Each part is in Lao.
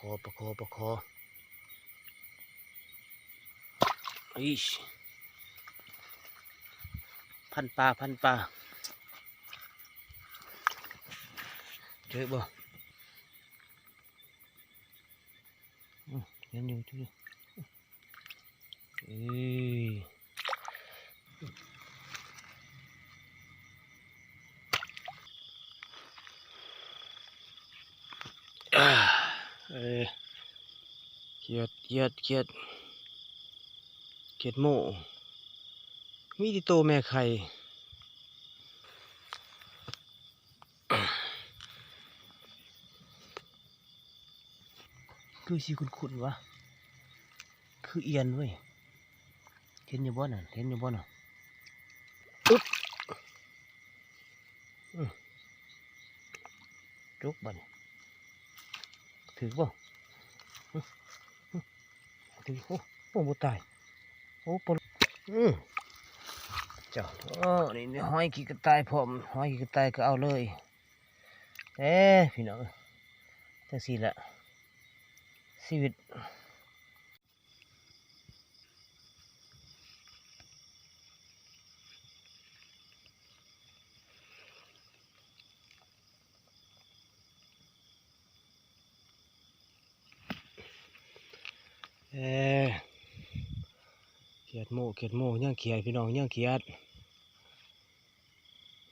ຂໍ ປາຂໍ ປາຂໍ ອີຊ ພັນປາ ພັນປາ ເຈີບໍ່? ອືມ ຍັງຢູ່ ຢູ່ ເອີຍ ອ່າ ເອີຍ ຂຽດ ຂຽດ ຂຽດ ຂຽດໂມ້ ມີແຕ່ໂຕແມ່ໄຂ່. ຄືຊິຄຸ້ນໆຫວະ ຄືອຽນເວີຍ ເຫັນຢູ່ບໍ່ນັ້ນ ເຫັນຢູ່ບໍ່ນະ? ອຶບ ອືມ ຈົກບາດນີ້ ຖືກບໍ່? ອືມ ອືມ ຖືກ ໂອ້ ໂອ້ ບໍ່ຕາຍ ໂອ້ ບໍ່ ອືມ ເຈົ້າ ໂອ້ ນີ້ ນີ້ ຫອຍຂີ້ກະຕ່າຍພ້ອມ ຫອຍຂີ້ກະຕ່າຍກໍເອົາເລີຍ. ເອີ ພີ່ນ້ອງ ຈັ່ງຊີ້ແຫຼະຊີວິດ. ເອີ ຂຽດໂມ້ ຂຽດໂມ້ ຍັງຂຽດ ພີ່ນ້ອງ ຍັງຂຽດ.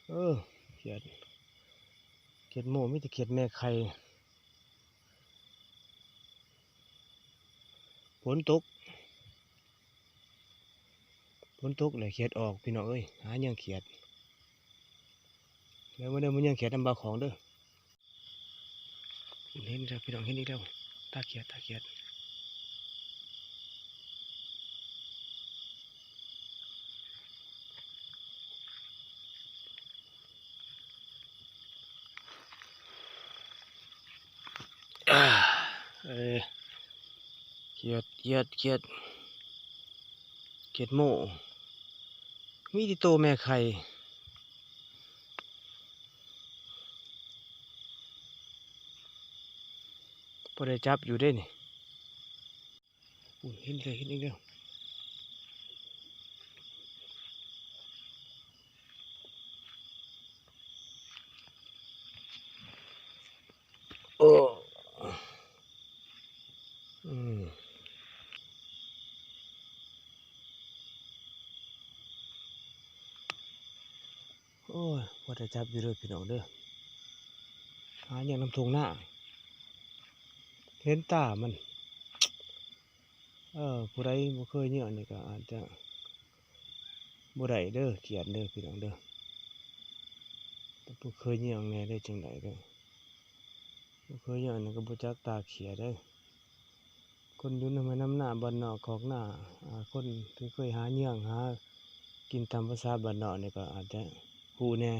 ເອີ ຂຽດ ຂຽດໂມ້ ມີແຕ່ຂຽດແມ່ໄຂ່. ຝົນຕົກ ຝົນຕົກແລ້ວຂຽດອອກ ພີ່ນ້ອງເອີຍ ຫາເຫຍື່ອຂຽດ. ເດີ ມາເດີ ມາເຫຍື່ອຂຽດນຳບ່າວຂອງເດີ. ເຫັນອີກແລ້ວ ພີ່ນ້ອງ ເຫັນອີກແລ້ວ ຕາຂຽດ ຕາຂຽດ. ເອີ ຂຽດ ຂຽດ ຂຽດ ຂຽດໂມ້ ມີແຕ່ໂຕແມ່ໄຂ່. ບໍ່ໄດ້ຈັບຢູ່ເດ້ນີ້. ໂອ້ ເຫັນແລ້ວ ເຫັນອີກແລ້ວ. ໂອ້ ອືມ ໂອ້ຍ ພໍໄດ້ຈັບຢູ່ເດີພີ່ນ້ອງເດີ ຫາຫຍັງນຳທົ່ງນາ ເຫັນຕາມັນ. ເອີ ຜູ້ໃດບໍ່ເຄີຍເຫຍື່ອນີ້ກໍອາດຈະບໍ່ໄດ້ເດີ ຂຽດເດີພີ່ນ້ອງເດີ ແຕ່ຜູ້ເຄີຍເຫຍື່ອແດ່ໄດ້ຈັ່ງໃດເດີ ບໍ່ເຄີຍເຫຍື່ອນີ້ກໍບໍ່ຈັກຕາຂຽດເດີ. ຄົນຢູ່ນຳໄຮ່ນຳນາ ບ້ານນອກຄອກນາ ອາ ຄົນທີ່ເຄີຍຫາເຫຍື່ອ ຫາກິນຕາມພາສາບ້ານນອກນີ້ກໍອາດຈະຮູ້ແດ່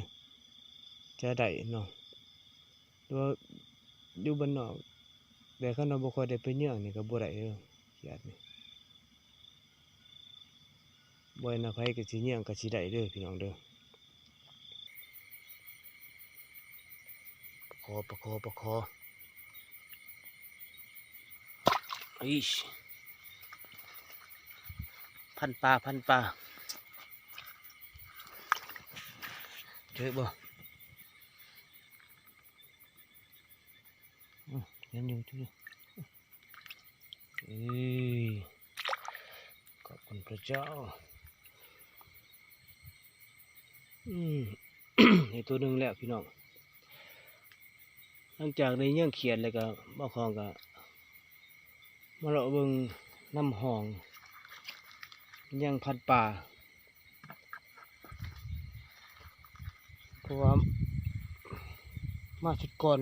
ຈະໄດ້ເນາະ ຫຼືວ່າຢູ່ບ້ານນອກ ແຕ່ຄັນວ່າບໍ່ຄ່ອຍໄດ້ໄປເຫຍື່ອນີ້ກໍບໍ່ໄດ້ເດີ ຂຽດນີ້ ບໍ່ແມ່ນວ່າໃຜກໍຊິເຫຍື່ອກໍຊິໄດ້ເດີພີ່ນ້ອງເດີ. ປາຂໍ ປາຂໍ ປາຂໍ ອີຊ ພັນປາ ພັນປາ ເຈີບໍ່? ອືມ ຍັງຢູ່ ຢູ່ ເອີຍ ຂອບຄຸນພະເຈົ້າ. ອືມ ໄດ້ໂຕໜຶ່ງແລ້ວພີ່ນ້ອງ. ຫຼັງຈາກໄດ້ເຫຍື່ອຂຽດແລ້ວກໍ ບ່າວຂອງກໍມາເລາະເບິ່ງນຳຮ່ອງ ຍັງພັນປາ ເພາະວ່າມາຊຸດກ່ອນ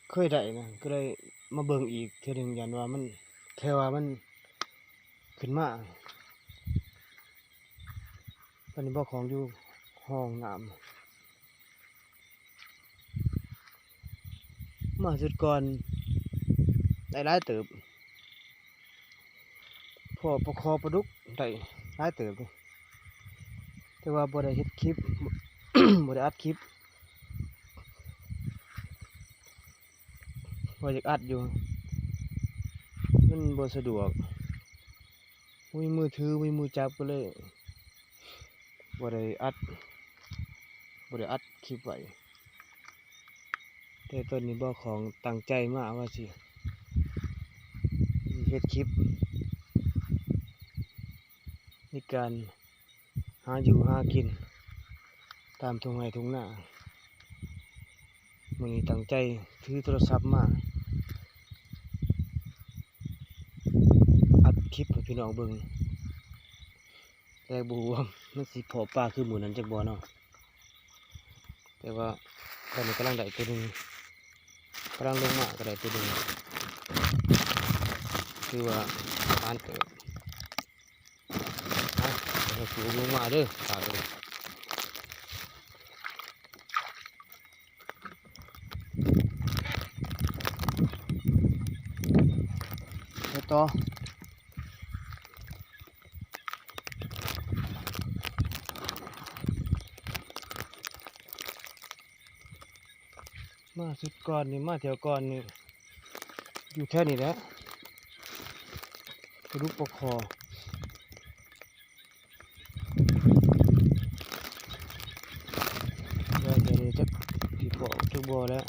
ເຄີຍໄດ້ນະ ກໍເລີຍມາເບິ່ງອີກເທື່ອໜຶ່ງ ຢ້ານວ່າມັນ ແຄ່ວ່າມັນຂຶ້ນມາ. ຕອນນີ້ບ່າວຂອງຢູ່ຫ້ອງນ້ຳ ມາຊຸດກ່ອນໄດ້ຫຼາຍເຕີບ ພໍ້ປາຄໍ່ປາດຸກໄດ້ຫຼາຍເຕີບເດ້ ແຕ່ວ່າບໍ່ໄດ້ເຮັດຄລິບ ບໍ່ໄດ້ອັດຄລິບ. ຂ້ອຍຢາກອັດຢູ່ ມັນບໍ່ສະດວກ ບໍ່ມີມືຖື ບໍ່ມີມືຈັບ ກໍເລີຍບໍ່ໄດ້ອັດ ບໍ່ໄດ້ອັດຄລິບໄວ້. ແຕ່ຕອນນີ້ບ່າວຂອງຕັ້ງໃຈມາວ່າຊິເຮັດຄລິບໃນການຫາຢູ່ຫາກິນຕາມທົ່ງໄຮ່ທົ່ງນາ. ມື້ນີ້ຕັ້ງໃຈຖືໂທລະສັບມາອັດຄລິບໃຫ້ພີ່ນ້ອງເບິ່ງ ແຕ່ບໍ່ຮູ້ວ່າມັນຊິພໍ້ປາຄືມື້ນັ້ນຈັກບໍ່ເນາະ. ແຕ່ວ່າຕອນນີ້ກຳລັງໄດ້ໂຕໜຶ່ງ ກຳລັງລົງມາກໍໄດ້ໂຕໜຶ່ງ ຖືວ່າໝານເຕີບ. ເອົາ ເອົາ ສູງລົງມາເດີ ປາກເດີ ໄປຕໍ່. ມາສຸດກ່ອນນີ້ ມາແຖວກ່ອນນີ້ ຢູ່ແຖວນີ້ແຫຼະ ປາດຸກປາຄໍ່ ແຖວນີ້ຈັກຊິພໍ້ຈັກບໍ່ແລ້ວ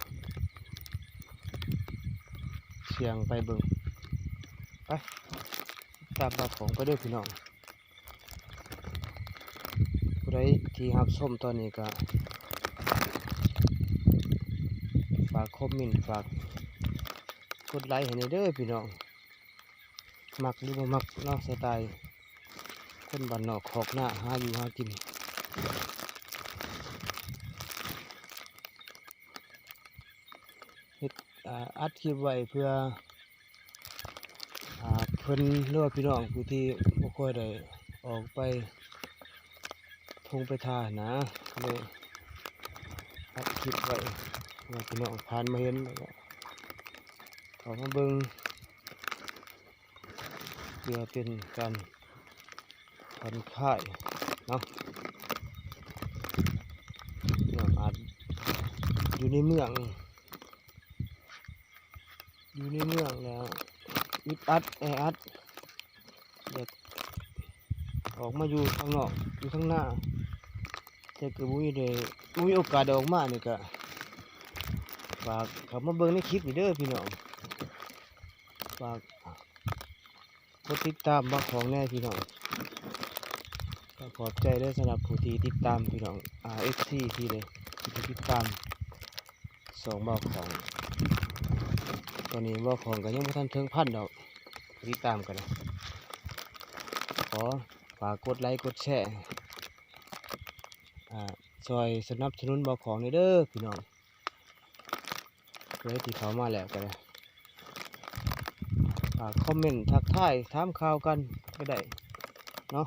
ສ່ຽງໄປເບິ່ງ ໄປ ຕາມປາຂອງໄປເດີພີ່ນ້ອງ. ຜູ້ໃດທີ່ຮັບຊົມຕອນນີ້ກໍຝາກຄອມເມັນ ຝາກກົດໄລໃຫ້ແດ່ເດີພີ່ນ້ອງ ມັກຫຼືບໍ່ມັກເນາະ ສະໄຕລ໌ຄົນບ້ານນອກຄອກນາ ຫາຢູ່ຫາກິນ. ເຮັດ ອ່າ ອັດຄລິບໄວ້ເພື່ອ ອ່າ ເພິ່ນ ຫຼືວ່າພີ່ນ້ອງຜູ້ທີ່ບໍ່ຄ່ອຍໄດ້ອອກໄປທົ່ງໄປທ່ານະ ເລີຍອັດຄລິບໄວ້ ເພື່ອພີ່ນ້ອງຜ່ານມາເຫັນ ແລ້ວກໍເຂົ້າມາເບິ່ງ ເພື່ອເປັນການຜ່ອນຄາຍເນາະ ເນາະ ອາດຢູ່ໃນເມືອງ ຢູ່ໃນເມືອງແລ້ວອຶດອັດແອອັດ ຢາກອອກມາຢູ່ທາງນອກ ຢູ່ທາງນາ ແຕ່ກໍບໍ່ມີໄດ້ ບໍ່ມີໂອກາດໄດ້ອອກມານີ້ ກໍຝາກເຂົ້າມາເບິ່ງໃນຄລິບນີ້ເດີພີ່ນ້ອງ ຝາກ ກົດຕິດຕາມບ່າວຂອງແດ່ພີ່ນ້ອງ ກໍຂອບໃຈເດີສຳລັບຜູ້ທີ່ຕິດຕາມພີ່ນ້ອງ ອາ ເອັຟຊີ ທີ່ໄດ້ ທີ່ຕິດຕາມຊ່ອງບ່າວຂອງ. ຕອນນີ້ບ່າວຂອງກໍຍັງບໍ່ທັນເຖິງພັນດອກ ຕິດຕາມກັນນະ ຂໍຝາກກົດໄລກົດແຊ ອາ ຊ່ອຍສະໜັບສະໜູນບ່າວຂອງແດ່ເດີພີ່ນ້ອງ. ຜູ້ໃດທີ່ເຂົ້າມາແລ້ວກໍໄດ້ ຝາກຄອມເມັນທັກທາຍຖາມຂ່າວກັນກໍໄດ້ເນາະ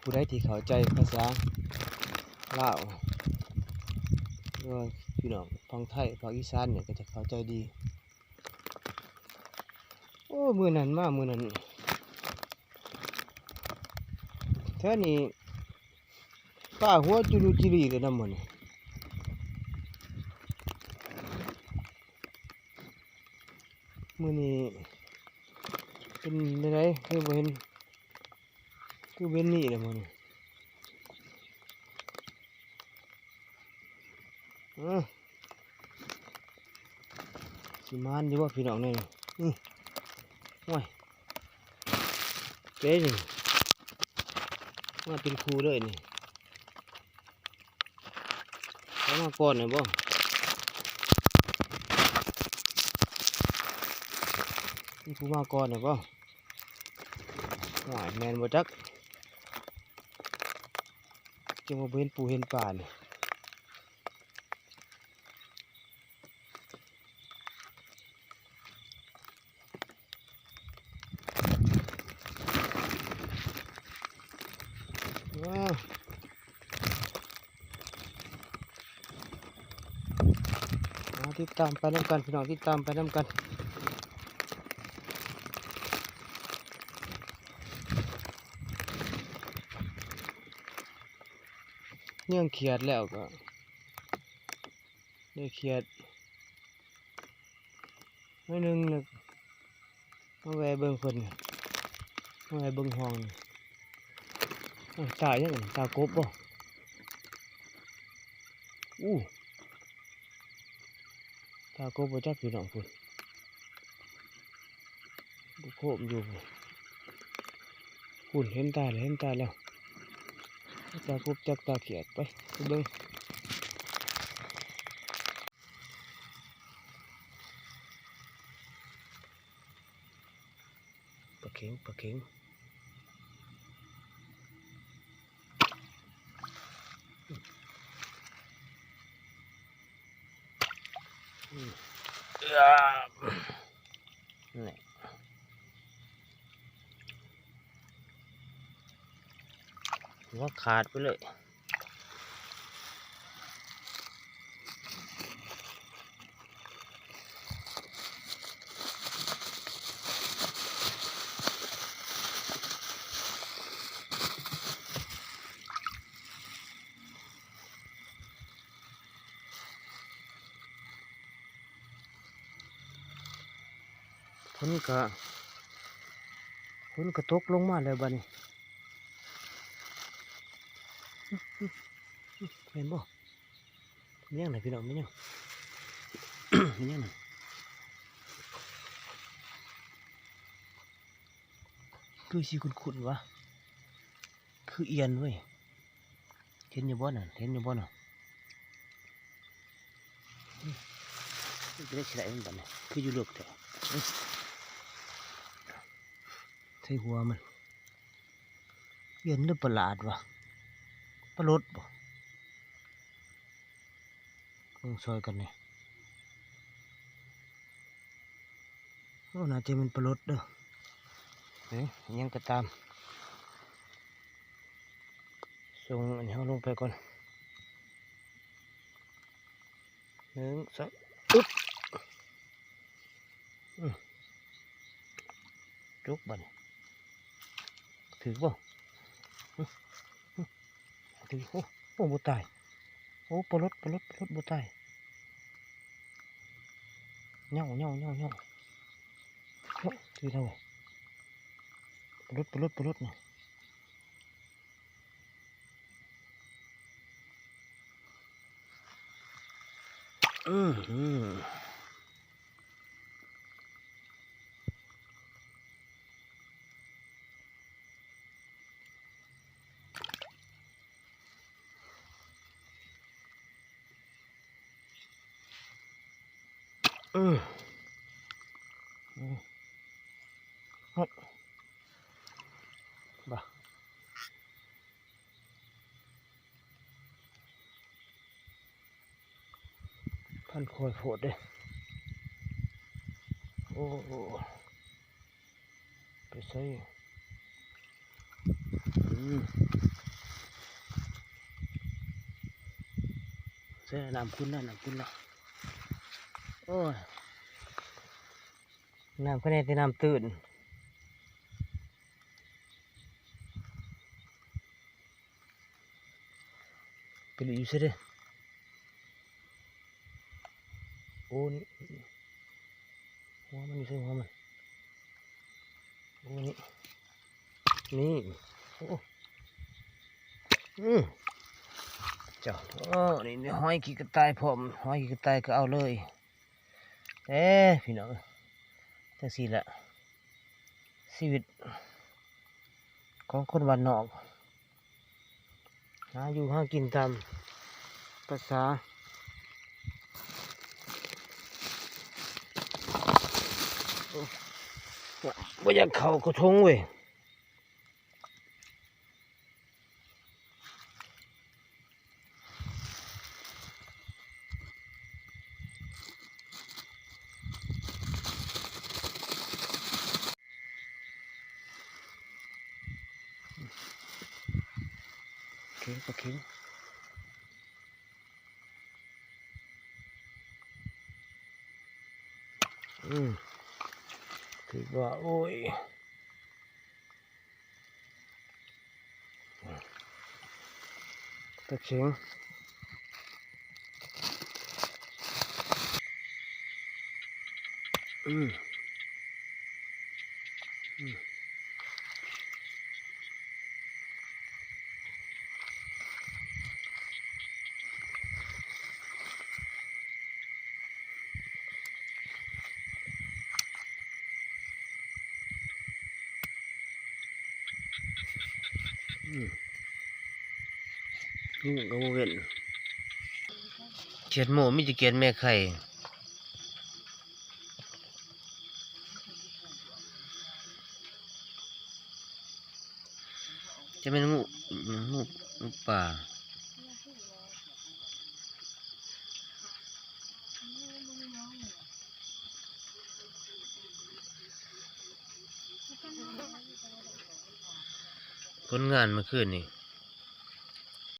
ຜູ້ໃດທີ່ເຂົ້າໃຈພາສາລາວ ຫຼືວ່າພີ່ນ້ອງຝັ່ງໄທ ພາກອີສານນີ້ກໍຈະເຂົ້າໃຈດີ. ໂອ້ ມື້ນັ້ນມາ ມື້ນັ້ນ ແຖວນີ້ ປາຫົວຈຸລຸຈິລີເລີຍນະມື້ນີ້ ມື້ນີ້ເປັນແນວໃດ ຄືບໍ່ເຫັນ ຄືບໍ່ເຫັນມີເລີຍມື້ນີ້ ເອີ. ຊິມານຢູ່ບໍ່ພີ່ນ້ອງນີ້? ອື ໂອ້ຍ ເປັນນີ້ ມາເປັນຄູ່ເລີຍນີ້ ເຂົາມາກ່ອນແມ່ນບໍ່? ມີຜູ້ມາກ່ອນແມ່ນບໍ່? ໂອ້ຍ ແມ່ນບໍ່ຈັກ ຈັ່ງວ່າບໍ່ເຫັນປູເຫັນປານີ້. ວ້າວ ມາຕິດຕາມໄປນຳກັນ ພີ່ນ້ອງ ຕິດຕາມໄປນຳກັນ. ເຍືອງຂຽດແລ້ວກໍ ໄດ້ຂຽດ ໜ້ອຍໜຶ່ງ ແລ້ວມາແວ່ເບິ່ງເພິ່ນ ມາແວ່ເບິ່ງຮ່ອງ. ອ້າວ ຕາຫຍັງ? ຕາກົບບໍ່? ອູ້ ຕາກົບບໍ່ຈັກ ພີ່ນ້ອງ. ພຸ້ນ ໂຄມຢູ່ ພຸ້ນ ເຫັນຕາແລ້ວ ເຫັນຕາແລ້ວ. ຕາກົບຈັກຕາຂຽດ. ໄປ ໄປເບິ່ງ. ປາເຂັງ ປາເຂັງ. ອືມ ເອີ ນີ້ ຫົວຂາດໄປເລີຍ. ຝົນກະ ຝົນກະຕົກລົງມາແລ້ວບາດນີ້ ແມ່ນບໍ່? ແມ່ນຫຍັງນະພີ່ນ້ອງ ແມ່ນຫຍັງ? ແມ່ນຫຍັງນະ? ຄືຊິຄຸ້ນໆຫວະ ຄືອຽນເວີຍ. ເຫັນຢູ່ບໍ່ນັ້ນ? ເຫັນຢູ່ບໍ່ນັ້ນ? ອືມ ເປັນຈັ່ງໃດມັນບາດນີ້ ຄືຢູ່ເລິກແທ້? ອືມ ໃສ່ຫົວມັນ. ອຽນຫຼືປາຫຼາດຫວະ? ປາຫຼົດບໍ່? ເບິ່ງຊ່ອຍກັນແດ່. ໂອ້ ໜ້າຈະແມ່ນປາຫຼົດເດີ. ເອີ ຫຍັງກໍຕາມ ສົ່ງອັນນີ້ເຮົາລົງໄປກ່ອນ. ໜຶ່ງ ສອງ ອຶບ ອືມ ຈົກບາດນີ້ ຖືກບໍ່? ອືມ ຖືກ. ໂອ້ ໂອ້ ບໍ່ຕາຍ. ໂອ້ ປາຫຼົດ ປາຫຼົດ ປາຫຼົດ ບໍ່ຕາຍ. ເຫຍົາ ເຫຍົາ ເຫຍົາ ເຫຍົາ. ໂອ້ ຖືກແລ້ວເວີຍ. ປາຫຼົດ ປາຫຼົດ ປາຫຼົດນະ. ອືມ ອືມ. ອືມ ອືມ ເຮີ້ຍ ບາ ພັນຄ່ອຍໂພດເດ້. ໂອ້ ໄປໃສ? ອືມ ໃສ່ ນ້ຳຂຸ່ນແລ້ວ ນ້ຳຂຸ່ນແລ້ວ. ໂອ້ຍ ນ້ຳຄະແນນແຕ່ນ້ຳຕື້ນ. ໄປຫຼິ້ນຢູ່ໃສເດ້? ໂອ້ ນີ້ ຫົວມັນຢູ່ໃສ? ຫົວມັນ ໂອ້ ນີ້ ນີ້ ໂອ້ ອືມ ເຈົ້າ ໂອ້ ນີ້ ນີ້ ຫອຍຂີ້ກະຕ່າຍພ້ອມ ຫອຍຂີ້ກະຕ່າຍກໍເອົາເລີຍ. ເອີ ພີ່ນ້ອງ ຈັ່ງຊີ້ແຫຼະ ຊີວິດຂອງຄົນບ້ານນອກ ຫາຢູ່ຫາກິນຕາມພາສາ. ໂອ້ ບໍ່ຢາກເຂົ້າກະທົງເວີຍ. ເຂັງ ປາເຂັງ. ອືມ ຖືກວ່າ ໂອ້ຍ ປາເຂັງ. ອືມ ອືມ ອືມ ນີ້ກໍບໍ່ເວັ້ນ ຂຽດໂມ ມີແຕ່ຂຽດແມ່ໄຂ່ ຈະແມ່ນງູ ງູ ງູປ່າ. ຜົນງານມື້ຄືນນີ້